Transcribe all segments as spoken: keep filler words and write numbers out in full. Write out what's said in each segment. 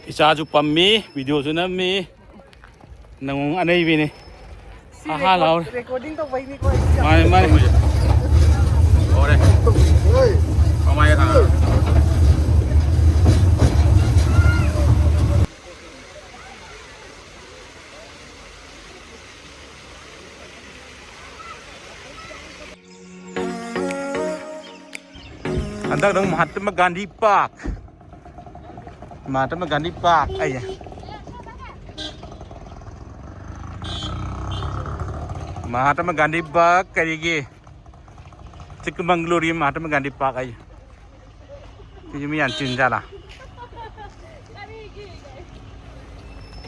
ꯏꯆꯥꯁꯨ ꯄꯝꯃꯤ, ꯚꯤꯗꯤꯑꯣꯁꯨ ꯅꯝꯃꯤ, ꯅꯪ ꯑꯅꯩꯕꯤꯅꯤ꯫ ꯁꯤ ꯑꯍꯥ ꯔꯦꯀꯣꯔꯗ-, ꯂꯥꯎꯔꯦ꯫ ꯔꯦꯀꯣꯔꯗꯤꯡ ꯇꯧꯕꯩꯅꯤꯀꯣ ꯑꯩꯁꯦ ꯌꯥꯝ ꯃꯥꯅꯦ, ꯃꯥꯅꯦ꯫ ꯍꯣꯔꯦ꯫ ꯀꯃꯥꯏꯅ ꯊꯥꯡꯅ? ꯍꯟꯗꯛ ꯅꯪ ꯃꯍꯥꯇꯃ ꯒꯥꯟꯙꯤ ꯄꯥꯔꯛ, ꯃꯍꯥꯇꯃ ꯒꯥꯟꯙꯤ ꯄꯥꯔꯛ ꯑꯩ, ꯃꯍꯥꯇꯃ ꯒꯥꯟꯙꯤ ꯄꯥꯔꯛ ꯀꯔꯤꯒꯤ ꯆꯤꯛꯀꯃꯪꯒꯂꯨꯔꯤ ꯃꯍꯥꯇꯃ ꯒꯥꯟꯙꯤ ꯄꯥꯔꯛ ꯑꯩ꯫ ꯁꯤꯁꯨ ꯃꯤ ꯌꯥꯝ ꯆꯤꯟ ꯖꯥꯠꯂꯥ?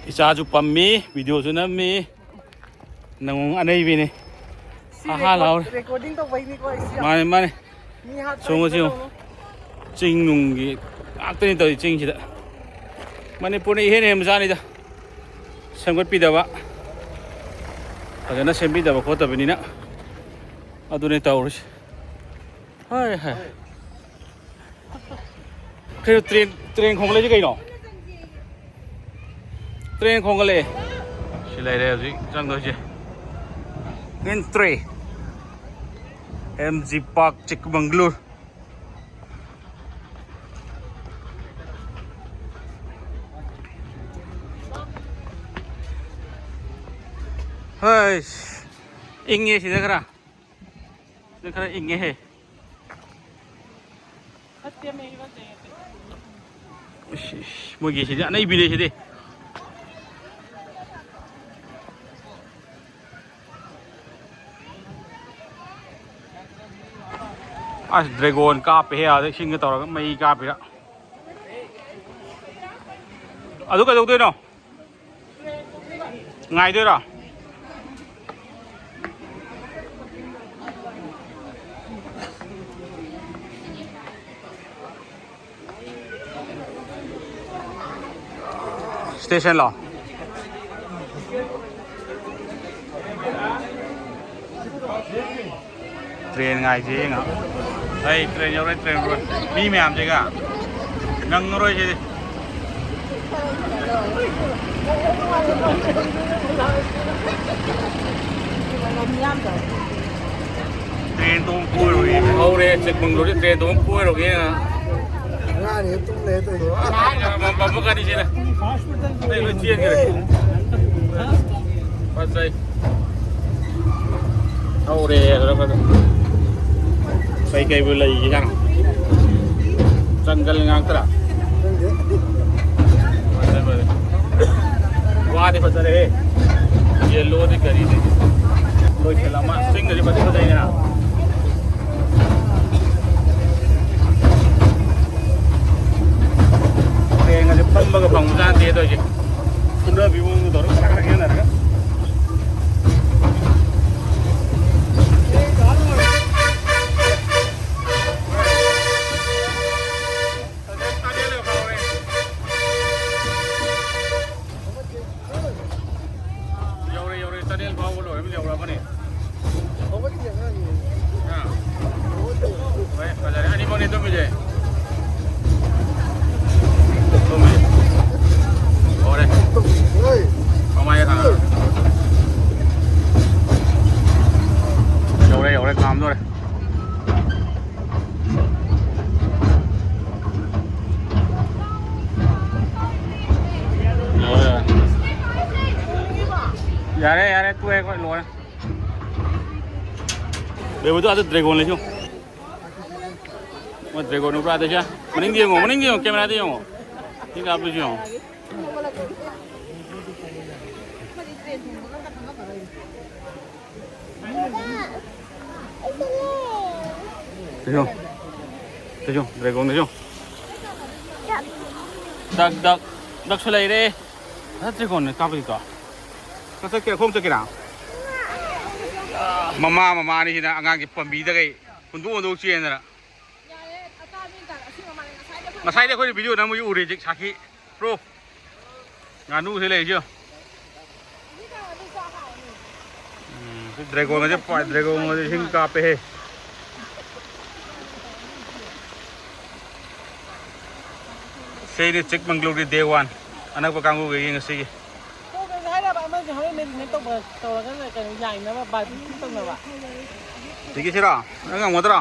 ꯏꯆꯥꯁꯨ ꯄꯝꯃꯤ, ꯚꯤꯗꯤꯑꯣꯁꯨ ꯅꯝꯃꯤ, ꯅꯪ ꯑꯅꯩꯕꯤꯅꯤ꯫ ꯁꯤ ꯑꯍꯥ ꯔꯦꯀꯣꯔꯗ-, ꯂꯥꯎꯔꯦ꯫ ꯔꯦꯀꯣꯔꯗꯤꯡ ꯇꯧꯕꯩꯅꯤꯀꯣ ꯑꯩꯁꯦ ꯌꯥꯝ ꯃꯥꯅꯦ, ꯃꯥꯅꯦ꯫ ꯃꯤ ꯍꯥꯠꯄ ꯁꯣꯝꯒ ꯍꯩꯕ ꯁꯤꯉꯣ꯫ ꯇꯧꯅꯨ꯫ ꯆꯤꯡ ꯅꯨꯡꯒꯤ ꯉꯥꯛꯇꯅꯤ ꯇꯧꯔꯤ ꯆꯤꯡꯁꯤꯗ꯫ ꯃꯅꯤꯄꯨꯔꯅ ꯏꯍꯦꯟ ꯍꯦꯟꯕꯖꯥꯠꯅꯤꯗ꯫ ꯁꯦꯝꯒꯠꯄꯤꯗꯕ, ꯐꯖꯅ ꯁꯦꯝꯕꯤꯗꯕ ꯈꯣꯠꯇꯕꯅꯤꯅ ꯑꯗꯨꯅꯤ ꯇꯧꯔꯤꯁꯦ꯫ ꯍꯣꯏ, ꯍꯣꯏ꯫ ꯀꯩꯅꯣ ꯇ꯭ꯔꯦꯟ, ꯇ꯭ꯔꯦꯟ ꯈꯣꯡꯒꯠꯂꯛꯏꯁꯦ ꯀꯩꯅꯣ? ꯇ꯭ꯔꯦꯟ ꯈꯣꯡꯒꯠꯂꯛꯑꯦ꯫ ꯁꯤ ꯂꯩꯔꯦ ꯍꯧꯖꯤꯛ ꯆꯪꯗꯣꯏꯁꯦ꯫ Entry, M G Park, ꯆꯤꯛꯀꯃꯪꯒꯂꯨꯔ꯫ ꯍꯩꯁ, ꯏꯪꯉꯦ ꯁꯤꯗ ꯈꯔ꯫ ꯁꯤꯗ ꯈꯔ ꯏꯪꯉꯦꯍꯦ꯫ ꯏꯁ, ꯏꯁ, ꯃꯣꯏꯒꯤ ꯁꯤꯗꯤ ꯑꯅꯩꯕꯤꯅꯦ ꯁꯤꯗꯤ꯫ ꯑꯁ, ꯗ꯭ꯔꯦꯒꯣꯟ ꯀꯥꯞꯄꯦꯍꯦ ꯑꯥꯗ ꯏꯁꯤꯡꯒ ꯇꯧꯔꯒ ꯃꯩ ꯀꯥꯞꯄꯤꯔ꯫ ꯑꯗꯨ ꯀꯩꯗꯧꯗꯣꯏꯅꯣ? ꯉꯥꯏꯗꯣꯏꯔꯣ? ꯁ꯭ꯇꯦꯁꯟꯂꯣ? ꯇ꯭ꯔꯦꯟ ꯉꯥꯏꯁꯦ ꯌꯦꯡꯉꯣ꯫ ꯑꯩ ꯇ꯭ꯔꯦꯟ ꯌꯧꯔꯦ, ꯇ꯭ꯔꯦꯟ ꯌꯧꯔꯦ꯫ ꯃꯤ ꯃꯌꯥꯝꯁꯤꯒ ꯅꯪꯉꯔꯣꯏ ꯁꯤꯗꯤ꯫ ꯇ꯭ꯔꯦꯟ ꯇꯣꯡ ꯀꯣꯏꯔꯨꯒꯦ꯫ ꯍꯧꯔꯦ, ꯆꯤꯛꯃꯪꯂꯣꯔꯤ ꯇ꯭ꯔꯦꯟ ꯇꯣꯡ ꯀꯣꯏꯔꯨꯒꯦ꯫ ꯑꯉꯥꯡꯅꯦ ꯇꯨꯝ ꯂꯩ ꯇꯧꯔꯤꯗꯣ꯫ ꯃꯝ-, ꯃꯝꯃꯀꯥꯟꯗ ꯁꯤꯅ꯫ ꯑꯇꯩ ꯂꯣꯏ ꯆꯦꯟꯈ꯭ꯔꯦ꯫ ꯐꯖꯩ꯫ ꯍꯧꯔꯦ ꯑꯗꯨꯅ ꯐꯖ-, ꯀꯩꯀꯩꯕꯨ ꯂꯩꯒꯦ ꯖꯥꯠꯅꯣ? ꯖꯪꯒꯜ ꯉꯥꯛꯇꯔꯥ? ꯈꯪꯗꯦ꯫ ꯐꯖꯩ, ꯐꯖꯩ꯫ ꯋꯥꯗꯤ ꯐꯖꯔꯦꯍꯦ꯫ ꯌꯦꯜꯂꯣꯗꯤ ꯀꯔꯤꯗꯤ? ꯂꯣꯏꯁꯤꯜꯂꯝꯃ꯫ ꯆꯤꯡꯗꯗꯤ ꯐꯖ ꯐꯖꯩꯅ꯫ ꯍꯌꯦꯡꯒꯁꯦ ꯐꯝꯕꯒ ꯐꯪꯕꯖꯥꯠ ꯅꯠꯇꯦ ꯇꯧꯔꯤꯁꯦ꯫ ꯐꯨꯅꯕꯤ ꯃꯑꯣꯡꯗ ꯇꯧꯔꯒ ꯈꯔ ꯈꯔ ꯈꯦꯠꯅꯔꯒ꯫ ꯌꯧꯔꯦ, ꯌꯧꯔꯦ, ꯆꯥꯟꯗꯦꯜ ꯐꯥꯎꯕ ꯂꯣꯏꯔꯃꯤ, ꯌꯧꯔꯛꯑꯃꯅꯤ꯫ ꯑꯥ꯫ ꯍꯣꯏ, ꯐꯖꯔꯦ꯫ ꯑꯅꯤꯃꯛꯅꯦ ꯇꯨꯝꯃꯤꯁꯦ꯫ ꯇꯨꯝꯃꯤ꯫ ꯍꯣꯔꯦ꯫ ꯃꯃꯥꯏ ꯈꯥ-, ꯌꯧꯔꯦ, ꯌꯧꯔꯦ, ꯈꯥꯝꯗꯣꯔꯦ꯫ ꯌꯥꯔꯦ, ꯌꯥꯔꯦ, ꯇꯣꯛꯑꯦ, ꯑꯩꯈꯣꯏ ꯂꯣꯏꯔꯦ꯫ ꯕꯦꯕꯨꯗꯣ ꯑꯗ dragon ꯂꯩꯁꯨ꯫ ꯃꯣꯏ dragon ꯎꯕ꯭ꯔꯥ ꯑꯗꯩꯁꯦ? ꯃꯅꯤꯡꯗ ꯌꯦꯡꯉꯣ, ꯃꯅꯤꯡꯗ ꯌꯦꯡꯉꯣ, camera ꯗ ꯌꯦꯡꯉꯣ꯫ ꯁꯤ ꯀꯥꯞꯄꯤꯁꯤ ꯌꯦꯡꯉꯣ꯫ ꯇꯩꯁꯣ, ꯇꯩꯁꯣ, dragon ꯇꯩꯁꯣ꯫ Duck, duck, duck ꯁꯨ ꯂꯩꯔꯦ꯫ ꯑꯁ, dragon ꯅꯦ ꯀꯥꯞꯄꯤꯗꯣ꯫ ꯀꯛ ꯆꯠꯀꯦ, ꯈꯣꯡ ꯆꯠꯀꯦꯔꯥ? ꯃꯃꯥ, ꯃꯃꯥ ꯑꯅꯤꯁꯤꯅ ꯑꯉꯥꯡꯁꯦ ꯄꯥꯝꯕꯤꯗꯈꯩ ꯍꯨꯟꯗꯣꯛ ꯍꯨꯟꯗꯣꯛ ꯆꯦꯟꯗꯅ꯫ ꯉꯁꯥꯏꯗꯤ ꯑꯩꯈꯣꯏꯅ video ꯅꯝꯕꯁꯨ ꯎꯔꯦ, ꯍꯧꯖꯤꯛ ꯁꯥꯈꯤ꯫ Proof꯫ ꯉꯥꯅꯨꯁꯦ ꯂꯩꯔꯤꯁꯦ ꯌꯦꯡꯉꯣ꯫ ꯎꯝ, ꯁꯤ dragon ꯒꯁꯦ ꯄꯥꯏ-, dragon ꯒꯁꯦ ꯍꯤꯡ ꯀꯥꯞꯄꯦꯍꯦ꯫ ꯁꯤꯅꯤ ꯆꯤꯛꯃꯪꯒ꯭ꯂꯨꯒꯤ day one꯫ ꯑꯅꯛꯄ ꯀꯥꯡꯕꯨꯈꯩꯒꯤ ꯉꯁꯤꯒꯤ꯫ ꯇꯧꯒꯦꯁꯨ ꯍꯥꯏꯔꯕ ꯑꯃꯁꯦ ꯍꯣꯔꯦꯟ marinate ꯇꯧꯕ ꯇꯧꯔꯒ ꯀꯩꯅꯣ ꯌꯥꯏꯅꯕ barbecue ꯇꯧꯅꯕ꯫ ꯁꯤꯒꯤꯁꯤꯔꯣ? ꯅꯪ ꯉꯝꯒꯗ꯭ꯔꯣ?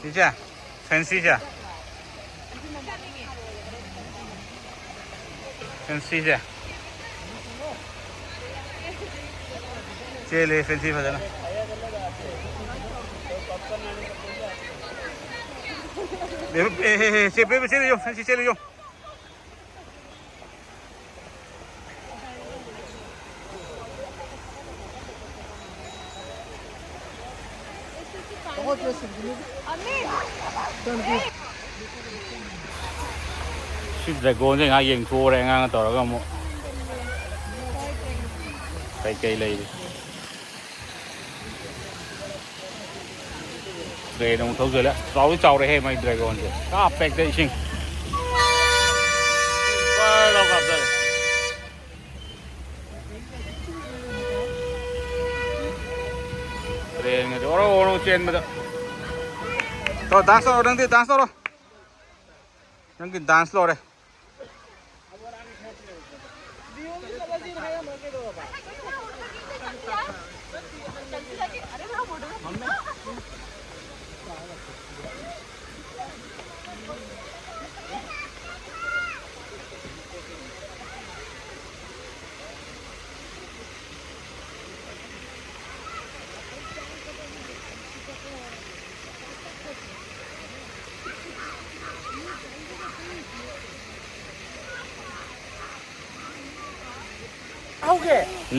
ꯁꯤꯁꯦ? Fancyꯁꯦ? Fancyꯁꯦ? ꯆꯦꯜꯂꯦ Fancy ꯐꯖꯅ꯫ ꯑꯦ, ꯑꯦ, ꯑꯦ, ꯆꯦ, ꯆꯦ, ꯆꯦꯜꯂꯨ ꯌꯣ, Fancy ꯆꯦꯜꯂꯨ ꯌꯣ꯫ ꯁꯤ dragonꯁꯦ ꯉꯥꯏꯍꯥꯛ ꯌꯦꯡꯊꯣꯛꯎꯔꯦ ꯑꯉꯥꯡꯅ ꯇꯧꯔꯒ ꯑꯃꯨꯛ꯫ ꯀꯩꯀꯩ ꯂꯩꯔꯤ? Train ꯑꯃꯨꯛ ꯊꯧꯖꯜꯂꯦ꯫ ꯆꯥꯎꯗꯤ ꯆꯥꯎꯔꯦꯍꯦ ꯃꯥꯏ dragonꯁꯦ꯫ ꯀꯥꯞꯄꯦ ꯍꯦꯛꯇ ꯏꯁꯤꯡ꯫ ꯄꯔ ꯂꯥꯎ ꯀꯥꯞꯊꯔꯦ꯫ Trainꯒꯁꯦ ꯑꯣꯔꯣ ꯑꯣꯔꯣ ꯆꯦꯟꯕꯗ꯫ ꯇꯧꯔꯣ, dance ꯇꯧꯔꯣ, ꯅꯪꯗꯤ dance ꯇꯧꯔꯣ꯫ ꯅꯪꯒꯤ dance ꯂꯣꯏꯔꯦ꯫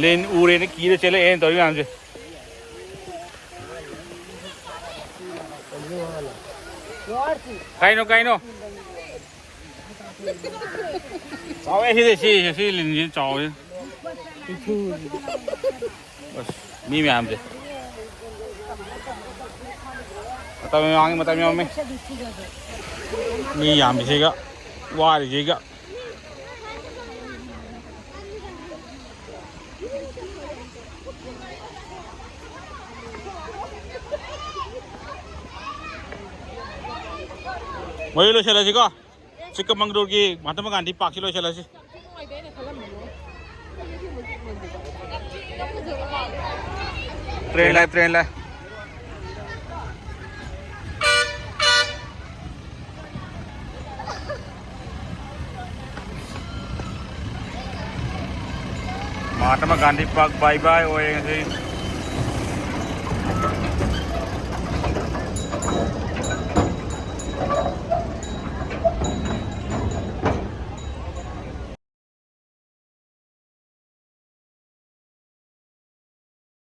ꯂꯤꯟ ꯎꯔꯦꯅ ꯀꯤꯔ ꯆꯦꯜꯂꯛꯑꯦꯅ ꯇꯧꯔꯤ ꯃꯌꯥꯝꯁꯦ꯫ ꯀꯩꯅꯣ, ꯀꯩꯅꯣ? ꯆꯥꯎꯋꯦ ꯁꯤꯗꯤ, ꯁꯤ, ꯁꯤ ꯂꯤꯟꯁꯤ ꯆꯥꯎꯋꯦ꯫ ꯑꯁ, ꯃꯤ ꯃꯌꯥꯝꯁꯦ꯫ ꯃꯇꯝ ꯌꯥꯝꯃꯤ, ꯃꯇꯝ ꯌꯥꯝꯃꯤ꯫ ꯃꯤ ꯌꯥꯝꯃꯤꯁꯤꯒ, ꯋꯥꯔꯤꯁꯤꯒ꯫ ꯃꯣꯏ ꯂꯣꯏꯁꯤꯜꯂꯁꯤꯀꯣ꯫ ꯆꯤꯛꯀꯃꯪꯒ꯭ꯂꯨꯔꯒꯤ ꯃꯍꯥꯇꯃꯥ ꯒꯥꯟꯙꯤ ꯄꯥꯔꯛꯁꯤ ꯂꯣꯏꯁꯤꯜꯂꯁꯤ꯫ ꯇ꯭ꯔꯦꯟ ꯂꯥꯛꯑꯦ, ꯇ꯭ꯔꯦꯟ ꯂꯥꯛꯑꯦ꯫ Mahatma Gandhi park bye bye ꯑꯣꯏꯔꯦ ꯉꯁꯤ꯫